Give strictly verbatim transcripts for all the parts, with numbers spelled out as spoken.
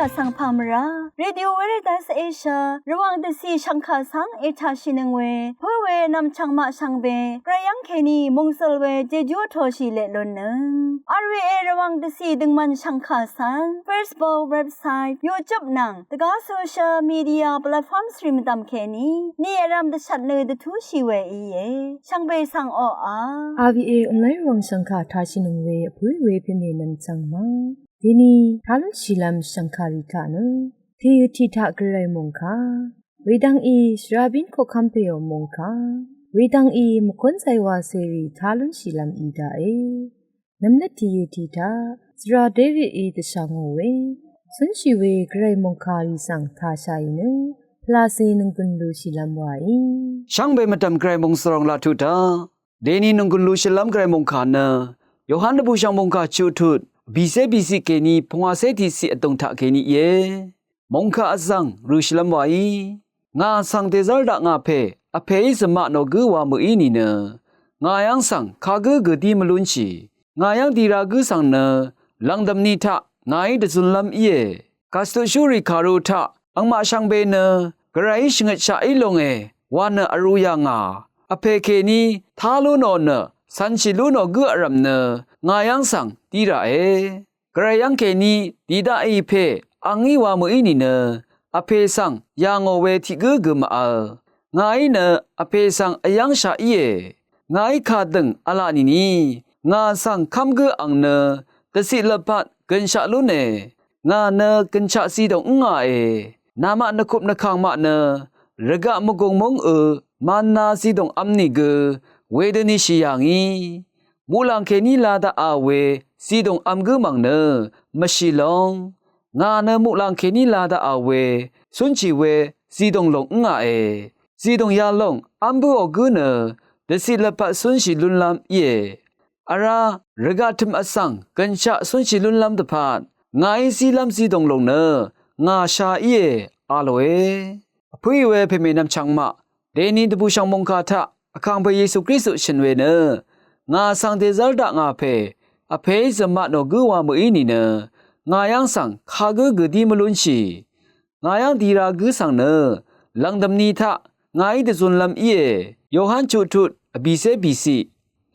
Vsvng pà mvrá Radio Veritas Asia Rvwàng dvcì shv̀ngkà svng ètàshìnøng we pǿ we nv̀mchv̀ng maq shvngbe gvray yv́ng kèní mòngsøl we jejú vtoshì leq lunnøng. R V A Rvwàng dvcì døngmvn shv̀ngkà svng Facebook, website, YouTube nvng dvgá social media platforms rì mvdv̀m kèní ni vrv̄m dvshvt nø dvtúshì we íe. Shvngbe svng oqà R V A online Rvwàng shv̀ngkà tashìnøng we vpǿ we pèmè nv̀mchv̀ng ma. Deni tá lúnshìlv́m shv̀ngkàrì taq nø tìø tiq taq gvray mòngkà wedvng í shvrabín koqkv́m pèò mòngkà wedvng í mvkún zaywa cèrì tá lúnshìlv́m í daqe. Nv̀mnøt tìø tiq taq svra David í dvshà ngò we cúnshì we gvray mòngkàrì svng tashàì nø pvlacè nònggùn lushìlv́m waí. Shvngbe mvdv̀m gvray mòngsvròng laq tuq taq deni nònggùn lushìlv́m gvray mòngkà nø Yohan dvbùshv̀ng mòngkà chuq tut bìcé bìciq kèní pungwàcé tiqciq vdùng taq kèní íe. Mòngkà vzv̀ng rø̀shìlv́m waí ngà svng dèzv́r daq ngà pè Vpèí zø̀maq nò gǿ wa mø̀í nìnø ngà yv́ng svng kagǿ gø̀dí mvlúnshì. Ngà yv́ng dira gǿ svng nø lv̀ngdv̀m ni taq ngàí dvzunlv́m íe. Kàsduqshúrì kàru taq angmaq shvngbe nø gvrayí shvngøtshaq í longe wa nø vrū yà ngà Vpè kèní tá lú nò nø cv̄nshì lú nò gǿ vrv̀m nø ngà yv́ng svng dí ràe. Gvray yv́ng kèní dì daqì pè angí wa mø̀í nìnø Vpè svng yà ngò we tiq gǿ gø màvl. Ngàí nø Vpè svng vyv́ngshaq íe. Ngàí kàdø̀ng v̄la nìni ngà svng kv́m gǿ ang nø dvciq lvpat gø̀nshaq lúne. Ngà nø gø̀nshaq zidòng ǿngàe. Namaq nvkup nvkàng maq nø rvgaq mvgùng múng ø manna zidòng v̄m nìgø wedøni shì yà ngì. Muqlàng kèní la daqà we zidòng v̄m gǿ mv̀ng nø mvshì long. Ngà nø muqlàng kèní la daqà we cúnshì we zidòng lòng ǿngàe. Zidòng yalòng v́m bǿò gǿ nø dvciq lvpat cúnshì lúnlv́m íe. Vrá rvgaq tø̀m vsvng gø̀nshaq cúnshì lúnlv́m dvpvt ngàí zílv́m zidòng lòng nø ngà sha íe a lòe. Vpǿì we pèmè nv̀mchv̀ng maq deni dvbùshv̀ng mòngkà taq Vkàngpè Yesu Kristu shø̀n we nø ngà svng dèzv́r daq ngà pè Vpèí zø̀maq nò gǿ wa mø̀í nìnø ngà yv́ng svng kagǿ gø̀dí mvlúnshì. Ngà yv́ng dira gǿ svng nø lv̀ngdv̀m ni taq ngàí dvzunlv́m íe. Yohan chuq tut vbìcé bìciq.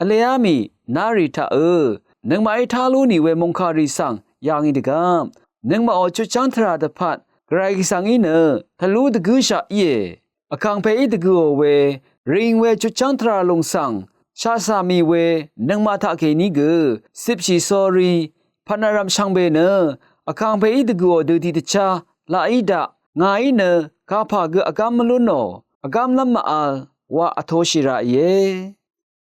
Vleá mì narì taqø nøngmaqí tá lú nì we mòngkàrì svng yà ngì dvgvp nøngmaqò chutchv́ng tvrà dvpvt gvray svng í nø tvlú dvgǿshaq íe. Vkàngpèí dvgø̀ò we rìng we chutchv́ng tvrà lùng svng shaqcà mì we nøngmaq taqkèní gø cipshì sórí pvtnvrvm shvngbe nø Vkàngpèí dvgø̀ò dø tiqdvchá laqí daq ngàí nø kapà gø vgám mvlúnò vgámlv́m màvl wa vtoshì ràìe.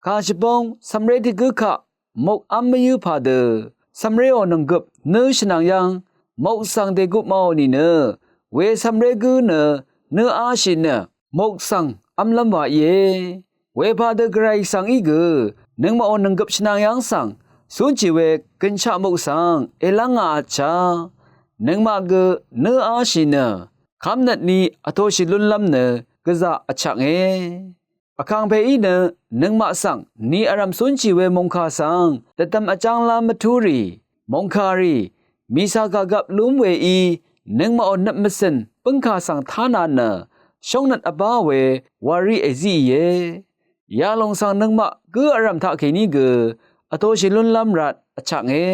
Kàshvbóng cv̀mré tiq gǿ kaq mok v́m mvyǿ pà dø cv̀mréò nònggøp nǿ shvnvng yv́ng mok svng dègupmaò nìnø we cv̀mré gǿ nø nǿ áshì nø mok svng v́mlv́m wa íe. Wepà dø gvray svng í gø nøngmaqò nònggøp shvnvng yv́ng svng cúnshì we gø̀nshaq mok svng èlv́ngà vtshà nøngmaq gø nǿ áshì nø kv́mnøt ni vtoshì lúnlv́m nø gvzà vchaknge. Vkàngpèí nø nøngmaq svng ni vrv̀m cúnshì we mòngkà svng dvdvm vjánglá mvtúrì mòngkàrì mìcà kàgvp lúm weí nøngmaqò nøt mvcø̀n bǿngkà svng tána nø shóngnøt vbá we wàrí èzíìe. Yalòng svng nøngmaq gǿ vrv̀m taqkèní gø vtoshì lúnlv́m rvt vchaknge.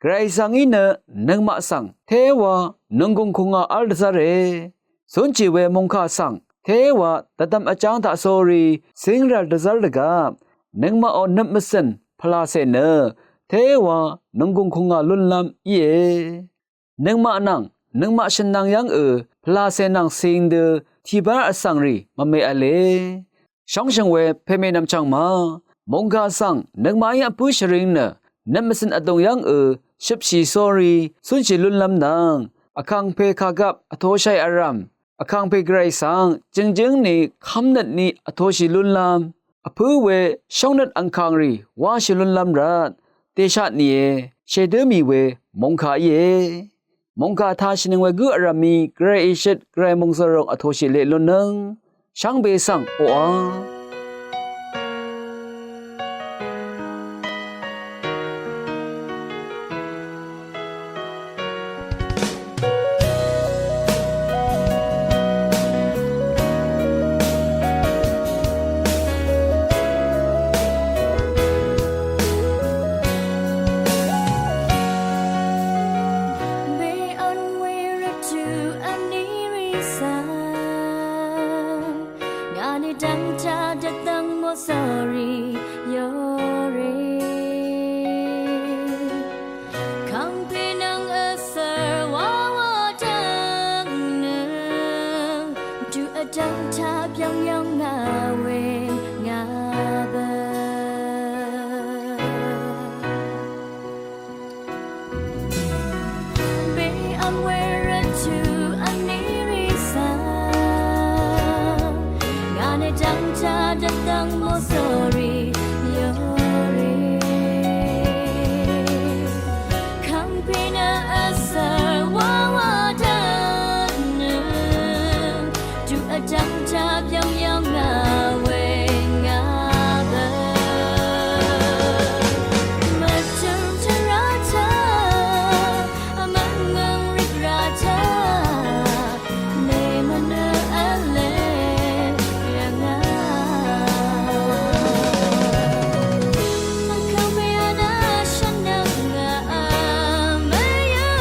Gvray svng í nø nøngmaq svng téwa nònggùng kùngà v́l dvzv́re. Cúnshì we mòngkà svng téwa dvdvm vjáng taq sórí cíngrv̀l dvzv́r dvgvp nøngmaqò nøt mvcø̀n pvlàcè nø téwa nònggùng kùngà lúnlv́m íe. Nøngmaq nvng nøngmaq shø̀n nvng yv́ngø pvlàcè nvng cing dø tìbv́r vsvng rì mvme v̄le. Shóngshø̀ng we pèmè nv̀mchv̀ng ma mòngkà svng nøngmaqí vpǿ shvring nø nøt mvcø̀n vdùng yv́ngø shøpshì sórí cúnshì lúnlv́m nvng Vkàngpè kàgvp vtoshàì vrv̀m Vkàngpè gvray svng jø̀ngjǿng ni kv́mnøt ni vtoshì lúnlv́m vpǿ we shóngnøt angkàngrì wáshì lúnlv́m rvt dèshat nìe. Shèdǿ mì we mòngkà íe. Mòngkà tashìnøng we gǿ vrv̀mí gvray ìshøt gvray mòngsvròng vtoshì leq lúnnøng shvngbe svng oqà Wervt tø̄ vní rì svng ngà nø dv́ngtaq dvdv́ng mòsórí yòrì. Kv́mpe nø vsvr wawa dvnø tuq vdv́ng taq byv́ng yv́ng ngà we ngà bø. Mvtø̀m tvrà taq mvngvng rìk rà taq lèmvnø v̄le yv̀ngà. Vkv́ng pè vnà shvnøng ngà vmvyø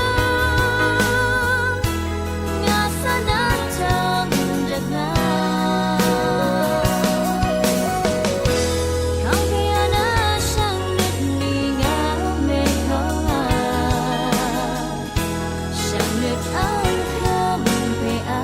ngà svnà tø̀m dvgà. Vkv́ng pè vnà shvnøt ni ngà mèkv́ng ngà. Shvnøt vkv́ng pè a.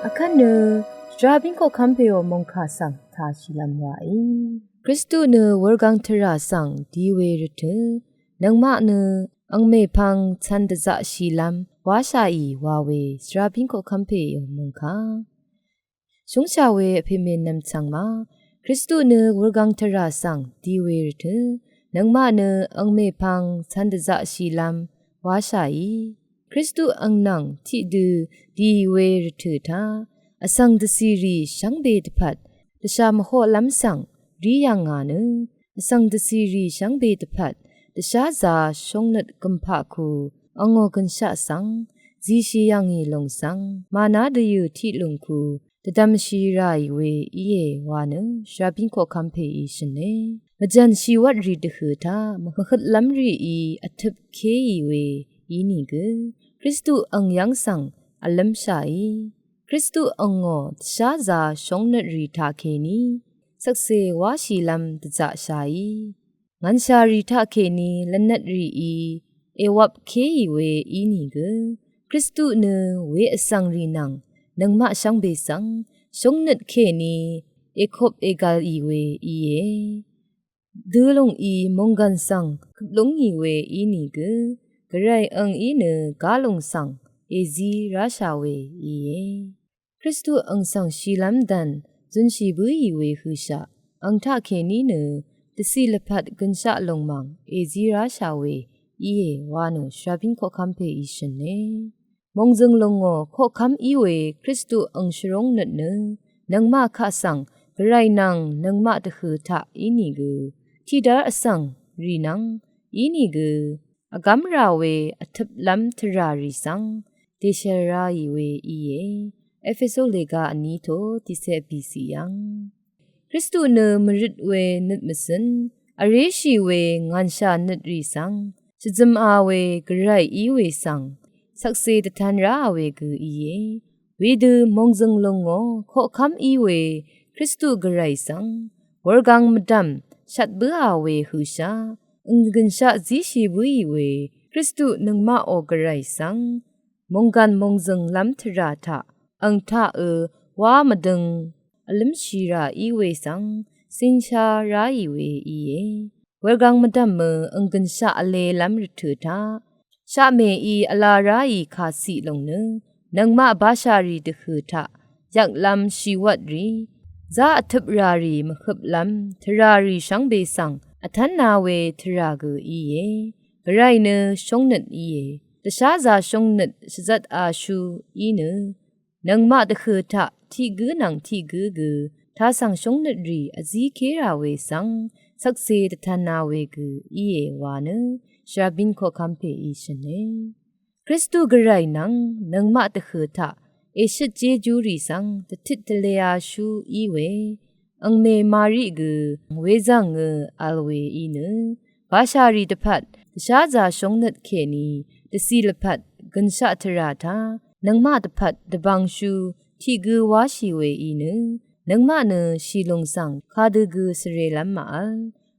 Vkvt nø shvrabíng koqkv́m pèò mòngkà svng tashìlv́m wàí. Kristu nø wurgang tvrà svng di we rvtø̄, nøngmaq nø angmèpvng cv̄n dvzaqshìlv́m wáshàì wa we shvrabíng koqkv́m pèò mòngkà. Shúngshà we vpè mènvm chv̀ng ma, Kristu nø wurgang tvrà svng di we rvtø̄, nøngmaq nø angmèpvng cv̄n dvzaqshìlv́m wáshàì. Kristu ang nvng tiqdø di we rvtø̀ taq, vsvng dvcìrì shvngbe dvpvt dvshà mvhoqlv́m svng rí yv̀ngà nø, vsvng dvcìrì shvngbe dvpvt dvsházā shóngnøt gø̀mpaqku angò gø̀nshaq svng zìshì yv̀ngì lùng svng màná dvyø̀ tiq lùngku dvdvmshi ràì we íe wa nø shvrabíng koqkv́m pèí shø̀ne. Mvjv̀n shìwvtrì dvhø̀ taq mvhøtlv́m rìí vtøp kéì we ínìgø, Kristu ang yv́ng svng vlǿmshàì. Kristu angò dvsházā shóngnøtrì taqkèní shvkse wáshìlv́m dvzaqshàì. Ngv̀nshàrì taqkèní lvnøtrìí èwvp kéì we ínìgø, Kristu nø we vsvngrì nvng nøngmaq shvngbe svng shóngnøt kèní èkop ègv̀lì we íe. Dø lùngí mònggv̀n svng køp lúngì we ínìgø, gvray angí nø gálùng svng èzí ráshà we íe. Kristu ang svng shìlv́m dv̀n zønshì bǿì we hø̀shaq, ang taqkèní nø dvcì lvpat gø̀nshaq lùng mv̀ng èzí ráshà we íe wa nø shvrabíng koqkv́m pèí shø̀ne. Mòngzø̀ng lùngò koqkv́m í we Kristu ang shvrúng nøt nø, nøngmaq kaq svng gvray nvng nøngmaq dvhø̀ taq ínìgø tiqdv́r vsvng rì nvng, inìgø vgv́m rà we vtøplv́m tvrà rì svng dèshv̀l ráì we íe. Epeso lèga vní to tiqcé vbìcì yv̀ng, Kristu nø mvrøt we nøt mvzøn, vréshì we ngànshà nøt rì svng shvzøma we gvray í we svng shvkse dvtan ráà we gø íe. Wedø mòngzø̀ng lùngò koqkv́m í we Kristu gvray svng wurgang mvdv̀m shvt bǿà we høsha, àng gønshaq zíshì bǿì we Kristu nøngmaqò gvray svng mònggàn mòngzø̀nglv́m tvrà taq àng taqø wá mvdøng vlǿmshì rà í we svng cìngsha ráì we íe. Wurgang mvdv̀mø àng gønshaq vlelv́m rvtø̀ taq shaqmèí vla ráì kàciq lòng nø nøngmaq bashà rì dvhø̀ taq yvklv́m shìwvt rì, zá vtøp rà rì mvhøplv́m tvrà rì shvngbe svng vtv́na we tvrà gø íe. Gvray nø shóngnøt íe. Dvsházā shóngnøt shvzvt ashú í nø nøngmaq dvhø̀ taq tiq gǿ nvng tiq gǿ gø tasv̀ng shóngnøt rì vzíké rà we svng shvkse dvtv̄nā we gø íe wa nø shvrabín koqkv́m pèí shø̀ne. Kristu gvray nvng nøngmaq dvhø̀ taq èshøt jejú rì svng dvtit tvlē ashú í we àngmè Mari gø wezv̀ngø vl we í nø bashà rì dvpvt dvsházā shóngnøt kèní dvcì lvpat gønshaq tvrà taq nøngmaq dvpvt dvbvngshú tiq gǿ wáshì we í nø nøngmaq nø shìlùng svng kadø gø svrelv́m màvl,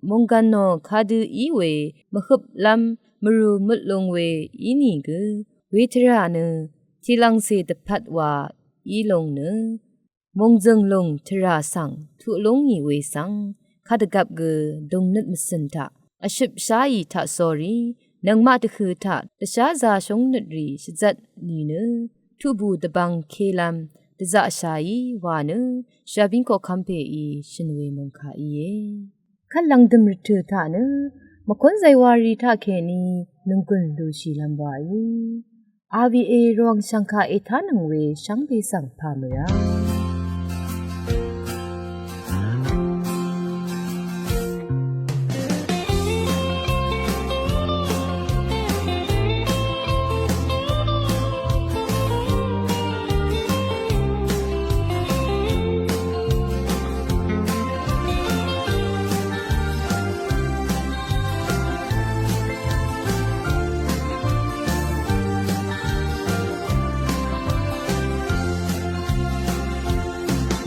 mònggàn nò kadø í we mvhøplv́m mvrù møtlung we ínìgø we tvrà nø tiqlv̀ngcè dvpvt wa í lung nø mòngzø̀ng lùng tvrà svng tuq lú ngì we svng kadvgvp gø dùngnøt mvcø̀n taq vshøpsháì taqsórí nøngmaq dvhø̀ taq dvsházā shóngnøt rì shvzvt nìnø tuqbù dvbvng kélv́m dvzaqshàí wa nø shvrabín koqkv́m pèí shø̀n we mòngkà íe. Kvt lv̀ngdø̀m rvtø̀ taq nø mvkún zaywari taq kèní nònggùn lushìlv́m waí. R V A Rvwàng shv̀ngkà ètánøng we shvngbe svng pà mvrá.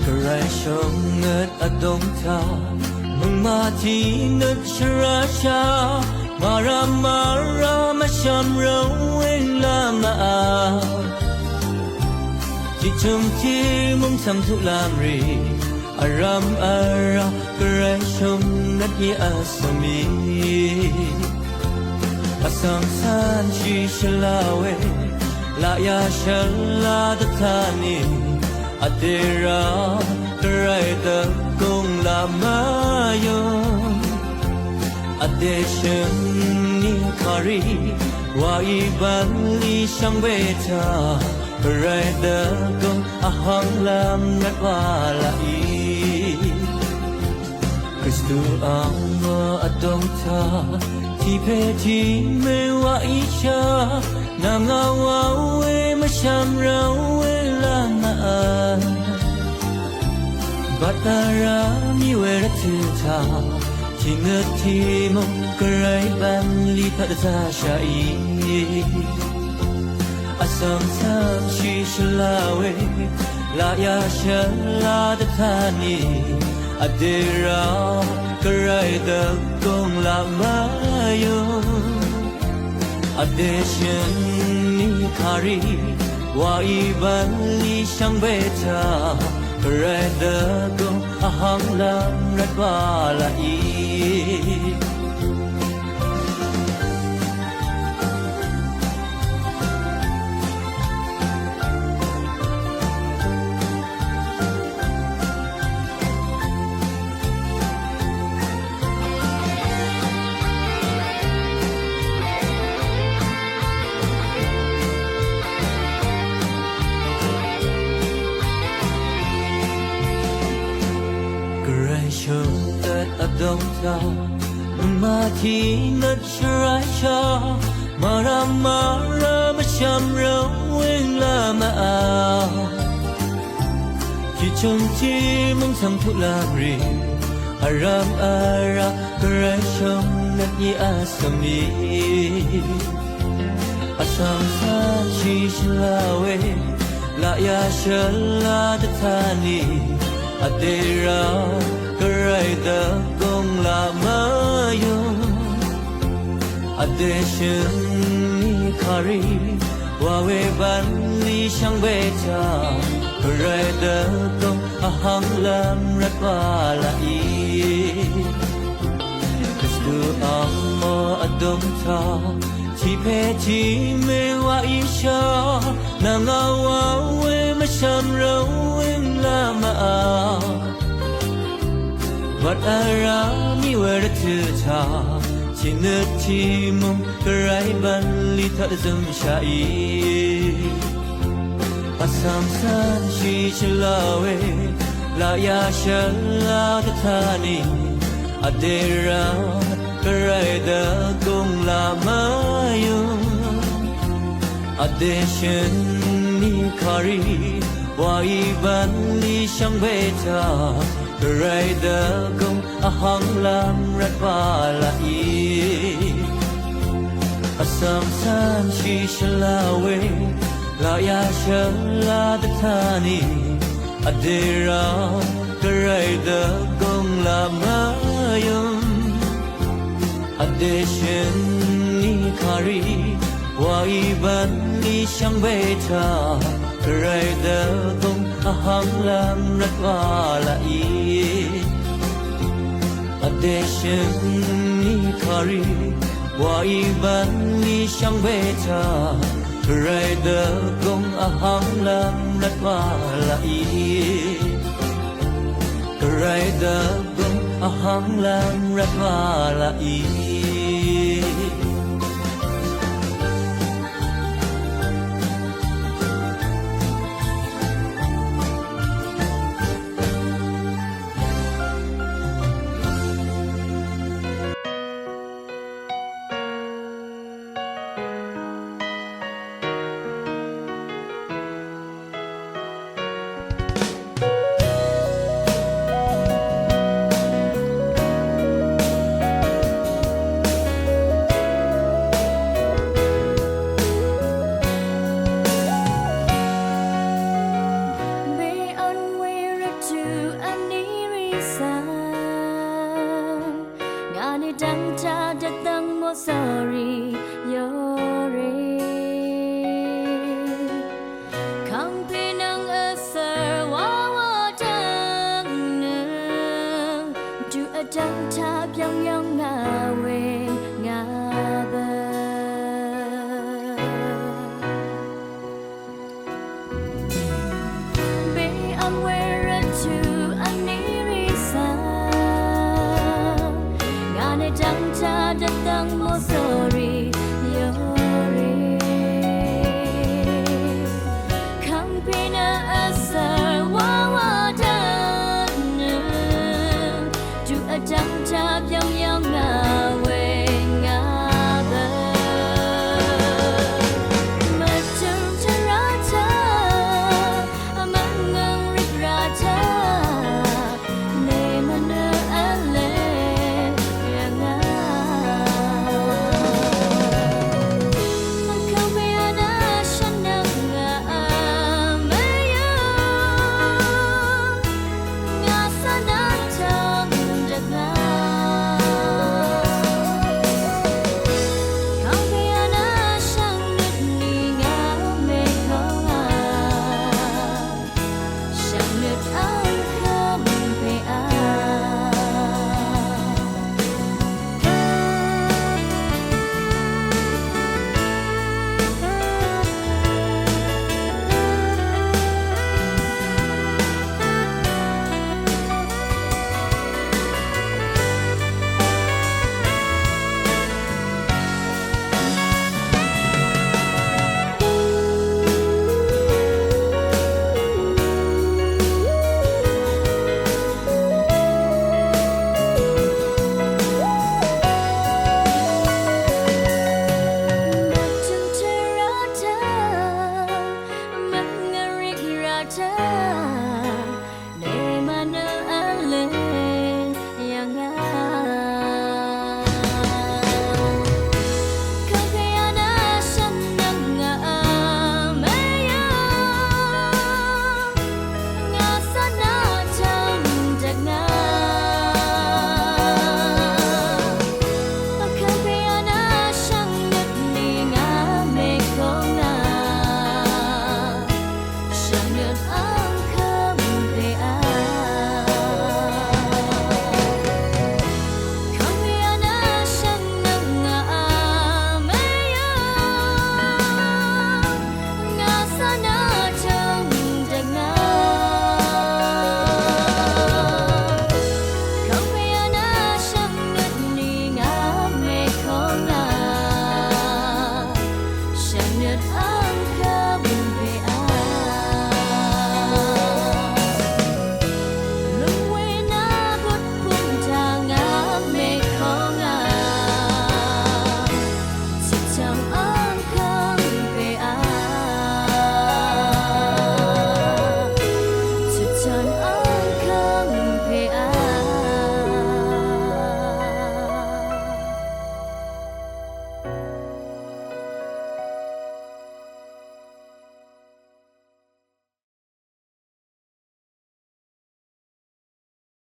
Gvray shóngnøt vdóng taq nøngmaq tiqnøt shvrashà màrá màrá mvshvm rvwé lv́m màvl. Tiqtø̀m tiqmùngtàm tuqlv́m rì vrv́m vrá gvray shóngnøt í vsvmí vsvng cv́nshì shvla we laqyà shvla dvtá nì vdè rá gvray dvgùng laq mvyǿng. Vdè shø̀n nì kàrí wàí bv̀nlì shvngbe taq gvray dvgùng vhvnglv́m rvt wa laqí. Kristu ang vdóng taq tiqpè tiqmè wàí shà nvng ngà wa we mvshvm rvwé lv́m màvl. Bvt vrá mì we rvtø̀ taq tiqnøt tiqmùng gvray bv̀nlì pvt dvzaqshàí. Vsvng cv́nshì shvla we laqyà shvla dvtá nì vdè rá gvray dvgùng laq mvyǿng. Vdè shø̀n nì kàrí wàí bv̀nlì shvngbe taq gvray dvgùng vhvnglv́m rvt wa laqí. Gvray shø̀n dvt vdóng taq Mvmà tì nøt shvray shà, mvrvm mvrvm vshvm rvwìng lvmà. Tiqchø̀ng tiqmung svng tuq lvm rì, vrvm vrvm gvray shvngøt í vsvm í. Vsvng cv́n shì shvla we, laqyà shvla dvtá nì, vdè rv́m gvray dvgùng laq mvyùng. Vdè shø̀n nì kàrì, wa we bv̀nlì shvngbe taq, gvray dvgùng vhvng lv́m rvt wa laqì. Kristu angmò vdùng taq, tiq pè tiq mè wa í shà, nvng a wa we mvshvm rvwìng lvmà. Wat vrá mì we rvtø̀ taq, tiq nøt tiq mung gvray bv̀nlì taq zømshà í. Vsvng cv́n shì shvla we, laqyà shvla dvtá nì, vdè rv́m gvray dvgùng laq mvyùng. Vdè shø̀n nì kàrì, wa í bv̀nlì shvngbe taq, gvray dvgùng vhvng lv́m rvt wa laqì. Vsvng cv́n shì shvla we, laqyà shvla dvtá nì, vdè rv́m gvray dvgùng laq mvyùng. Vdè shø̀n nì kàrì, wa í bv̀nlì shvngbe taq, gvray dvgùng vhvng lv́m rvt wa laqì. Vdè shø̀n nì kàrì, wa í bv̀nlì shvngbe taq, gvray dvgùng vhvng lv́m rvt wa laqì. Gvray dvgùng vhvng lv́m rvt wa laqì. Bē v̄n we rvtø̀ vní rì svng, ngà nø dv́ngtaq dvdv́ng mòsòrì yòrì. Kàngpè nvng vsv̀r wawa dv́ng nø, tuq vdv́ngtaq byv́ng yv́ng ngà we ngà bø. Bē v̄m we rvtø̀ vní rì svng, ngà nø dv́ngtaq dvdv́ng mòsòrì